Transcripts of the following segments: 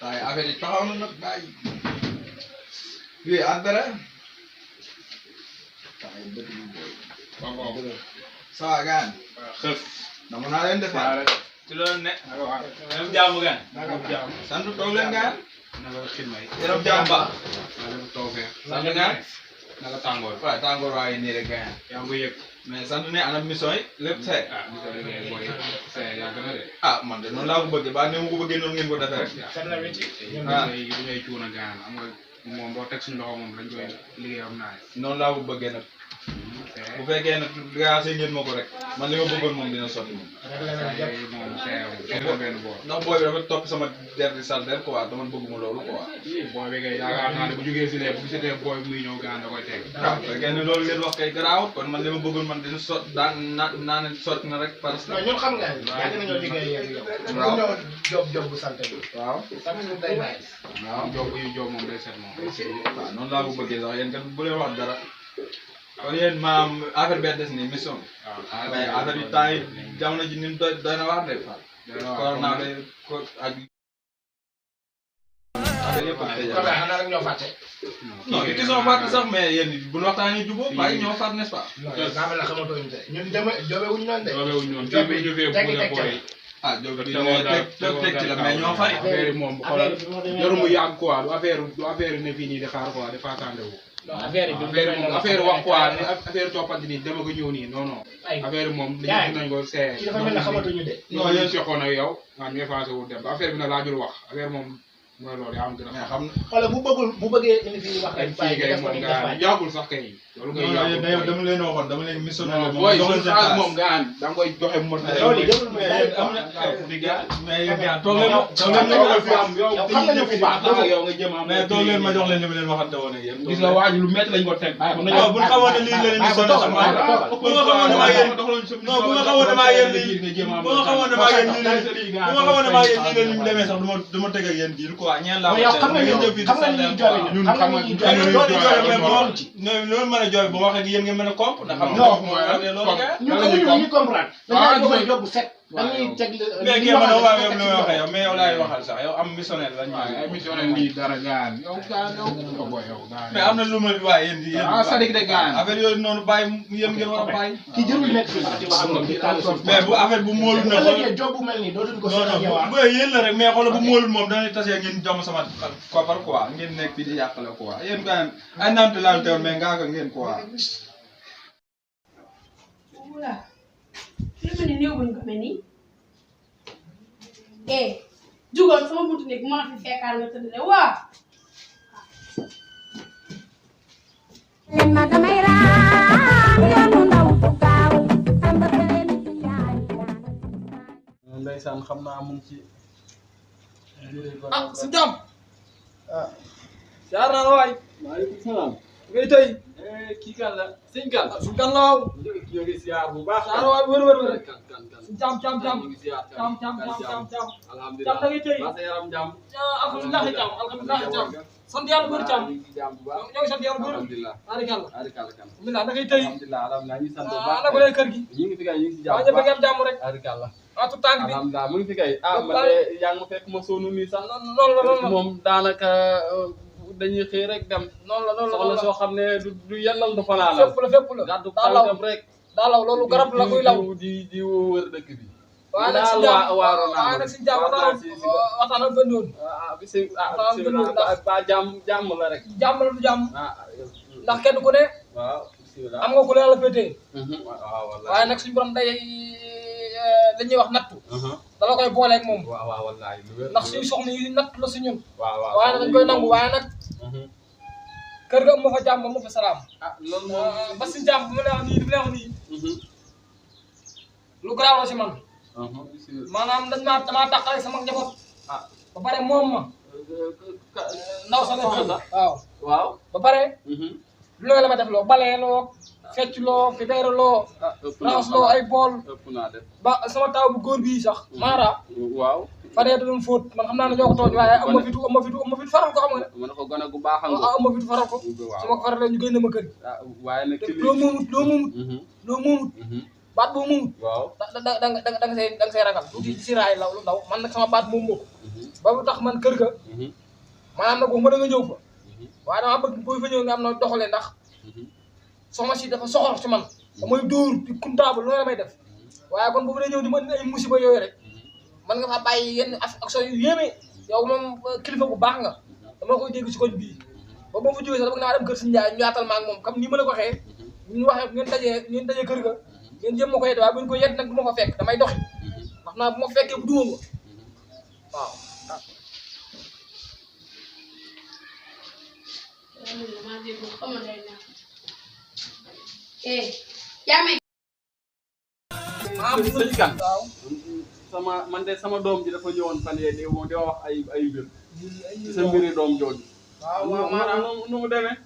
Tay affaire yi taxaw na nag bàyyi fii antara taxay bët yu booy sawa gaan xëf dama naa leen defee ci loolu ne dem jàmm gaan sant toog leen gaan naka xidma yi yaram jàmm ba naka tawfeex sant gaan naka tàngoor waaw tàngoor waaye nii rek gaan yaa ngi koy yëg mais sant ne ana mission yi lépp see mi ko déggee booy see yaa gën a de ah man de noonu laa ko bëggee ba ni ma ko bëggee noonu ngeen ko defee rek du ngay cuuna gaan am nga moom boo teg suñu loxo moom dañ koy liggéeyam naa noonu laa ko bëggee nag bu fekkee nag gaasee ngeen ma ko rek man li ma bëggoon moom dina sotti moom moom see benn boor ndax booy bi dafa topp sama der di sal der quoi te man bëgguma loolu quoi booy bi kay yaakaar naa ne bu jógee si lee bu gisatee booy muy ñëw gaan da koy teg waaw fekkee ne loolu ngeen wax kay garaawut kon man li ma bëggoon man dina sot daan naa ne sotti na rek parce que non ñun xam nga yàgg nañoo liggéey ak yow. waaw ñoo job bu sant bi. waaw tamit ñun day naaj. waaw job yu job moom day set moom waaw noonu laa ko bëggee sax yéen kat bu leen wax dara kon yéen maam affaire bee des nii mission waaw mais affaire yi temps yi jamono ji ni mu doy na waar de Fall corona bi ko ak affaire yëpp kon nag xanaa rek ñoo fàtte. non ki soo fàtte sax mais yéen bu ñu waxtaanee jubóo bàyyi ñoo fàtte n'est-ce pas non daa mel ne xamatoo ñu de ñun jobe wuñu noonu de. loolu ñoom job bi ñu fee bëgg a booy ah jóg bi teg ci la mais ñoo fari affaire yi moom xoolal jarul mu yàgg quoi du affaire ne fii nii di xaar quoi di faatande wu non affaire yi affaire wax quoi ne affaire toppante nii dama ko ñëw nii non non ay affaire moom dañu nañ ko see ci dafa mel ne xamatuñu de. non yéen seqoon ak yow nga ñu effacé wu dem ba affaire bi nag laajul wax affaire moom mooy loolu yaa am gën a mais xam xoolal bu bëggee indi fii wax rek fii kay moom nga yàggul sax kay loolu ngay yàggul dama leen waxoon dama leen mission booy suñu xaalis moom nga an da nga koy joxe mot loolu yëpp am na mais yéen gars toog leen yow xam nga ne bu baax yow nga jëm am mais toog leen ma jox leen li ma leen waxante woon ak yéen gis nga waaju lu métti lañ ko teg waaw bu ñu xamoon ne lii la leen di sonal sama bu ma xamoon damaa yéen non bu ma xamoon damaa yéen lii bu ma xamoon damaa yéen lii bu ma xamoon damaa yéen lii la ni mu demee sax du ma teg ak yéen diir quoi ñeen laa xam nga ñun xam nga ñuy jooy ñun xam nga loolu mën a jooy bu ma waxee ak yéen ngeen mën a comp ndax xam non nga loolu ñun xamuñu ñu comprendre dañu job bu set dañuy teg mais kii ma ne waaw yow li may waxee yow mais yow laay waxal sax yow am missionnaire lañ ay missionnaire lii dara gaan yow gaan yow boy yow gaan mais am na lu ma waaye yéen di yéen sadik de gaan affaire yooyu noonu bàyyi yéen ngeen war a bàyyi ki jërul nekk fi sax di wax moom mais bu affaire bu móolul bu na ëllëgee job bu mel nii dootuñ ko soxla yow bu yéen la rek mais xoolal bu móolul moom dañuy tasee ngeen jox sama koppar quoi ngeen nekk fii di yàqale quoi yéen gaan ay naamte laamtewoon mais ngaa ko ngeen quoi Wala. Lu mel ni néew bu ñu ko mel nii. Jugal sama buntu néeg bu ma fi fekkaat nga tëdd de waa. ndeysaan xam naa mu ngi ci si jàmm. ah jaar naa la waay. maaleykum salaam ngay tey. kii kan la sëñ kan su kan la waaw. ñu ngi siyaar bu baax jaar waay wër. kan si jàmm jàmm. ñu ngi siyaar jàmm. alhamdulilah da ngay tey. ba sa yaram jàmm alhamdulilah jàmm. sant yàlla bëri jàmm. ñu ngi jàmm bu baax ñoo ngi sant yàlla bëri. alhamdulilah barikàlla. arikàlla kan alhamdulilah da ngay tey. alhamdulilah ñu sant bu baax ana ko lay kër gi. ñu ngi fi kay ñu ngi si jàmm waa bu ñëpp a ngi baax am jàmm rek. arikàlla waa tout tànk bi. alhamdulilah mu ngi fi kay man de yaa ngi ma fekk ma sonu nii sax noonu la moom daanaka dañuy xëy rek dem soxla soo xam ne du yellal du fanaanal fépp la. gàddu daa law tànkam rek daa law loolu garab la kuy law. di wër dëkk bi waaye nag si jàmm waaye nag si jàmm waxtaan ak benn yoon. bisimilah ba jàmm la rek jàmm la du jàmm. ah ndax kenn ku ne waaw bisimilah am nga ku la yàlla féetee. waaw wallahi waaye nag suñu borom day li ñuy wax nattu. dala koy booleeg moom. waaw wallahi lu wér ndax suñu soxna yi nattu la si ñun. waaw waaye nag dañ koy nangu waaye nag kër ga am ma fa jàmm am ma fa salaam. ah loolu moom ba si jàmm bu ma lay wax nii li ma lay wax nii lu garaaw la si man. bisimilah maanaam damaa tàqale sama njaboot. ah ba pare moom ma. ndaw sa nekk waaw. waaw ba pare lu ne la ma def loo balee loo fecc loo fibeere loo ah ëpp raas loo ay bool ëpp naa def ba sama taw bu góor bii sax maara waaw Fadee da doon fóot man xam naa ne ñoo ko tooñ waaye am ma fitu faral ko xam nga ne. ma ne ko gone gu baax nga. am ma fitu faral ko. waaw su ma ko faralee ñu génne ma kër gi. waaye nag loo moomut. baat boo moomut. waaw da nga say ragal. lu ci raay lu ndaw man nag sama baat moom moo ko. ba mu tax man kër ga. maanaam nag waxuma da nga ñëw fa. waaye dama bëgg booy fa ñëw nga am na doxalee ndax. soxna si dafa soxor ci man. damay dóor di comptable loolu la may def. waaye kon boobu day ñëw di ma ay musiba yooyu rek. man nga fa bàyyi yenn action yu yéeme yow moom kilifa bu baax nga dama koy dégg si koñ bii ba ma fa jógee sax bëgg naa dem kër si Ndiaye ñu yaatal ma ak moom comme ni ma la ko waxee ngeen dajee kër ga ngeen jëm ma ko yedd waaye bu ñu ko yedd nag du ma fa fekk damay doxi ndax naa bu ma fekkee bu duma ma waaw sëñ Kan man de sama doom ji dafa ñëwoon fan yee di wax ay mbir sa mbiri doom jooju. waaw Mara nu mu demee.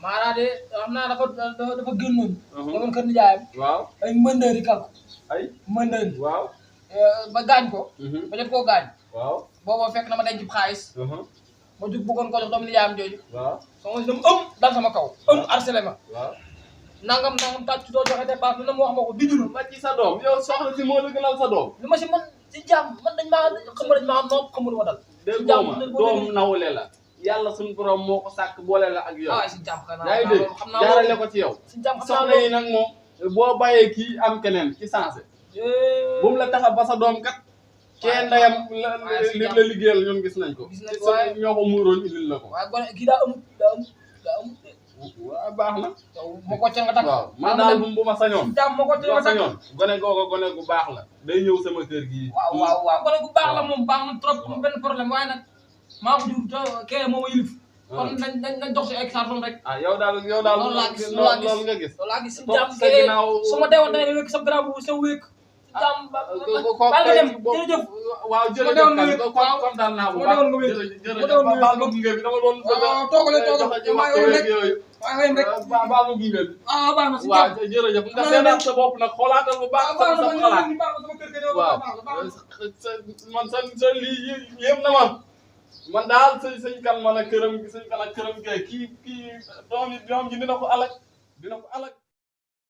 Mara de xam naa dafa génnoon. demoon kër nijaayam. waaw ay mbëndëri kal ko. ay mbëndëri. waaw. ba gaañ ko. ba jot koo gaañ. waaw. booba fekk na ma denc xaalis. ma jug bëggoon ko jox doomu nijaayam jooju. waaw. sama dem dal sama kaw. harcelé ma. waaw. nangam tàcc doo joxe dépense lu ne mu wax ma ko bijul ma ci sa doom yow soxla si moo la gënal sa doom. li ma si man si jàmm man dañ maa nopp xamul ma dal. si jàmm doom nawle la. yàlla suñu borom moo ko sàkk boole la ak yow. si jàmm xanaa yaa ngi dégg jaarale ko ci yow. si jàmm soxla yi nag moom boo bàyyee kii am keneen ci sensé. bu mu la taxa ba sa doom kat. kee ndeyam la liggéeyal ñoom gis nañ ko. gis nañ ko waaye ñoo ko muuroon indil la ko. waaye gone kii daa amut waaw baax na. ma ko ca nga takk. waaw man daal bu ma sañoon. jàmm ma ko ca nga takk gone googu gone gu baax la. day ñëw sama kër gii. waaw gone gu baax la moom baax na trop benn problème waaye nag maa ko jur te kee moo ma yilif. kon nañ dox si ay sartom rek. yow daal loolu laa gis loolu nga gis. loolu laa gis si jàmm kee su ma deewoon da ngay wékk sa grand bu sa wékk. jàmm ba nga dem jërëjëf. waaw jërëjëf kontaan naa bu baax jërëjëf baal ma gunge bi dama doon toogale maa ngi rek baal ma gunge bi baax na si waaw jërëjëf nga seetaat sa bopp nag xoolaatal bu baax sa xalaat waaw man sa lii yëpp na man daal sëñ Kan man a këram sëñ Kan ak këram kii doom ji dina ko alak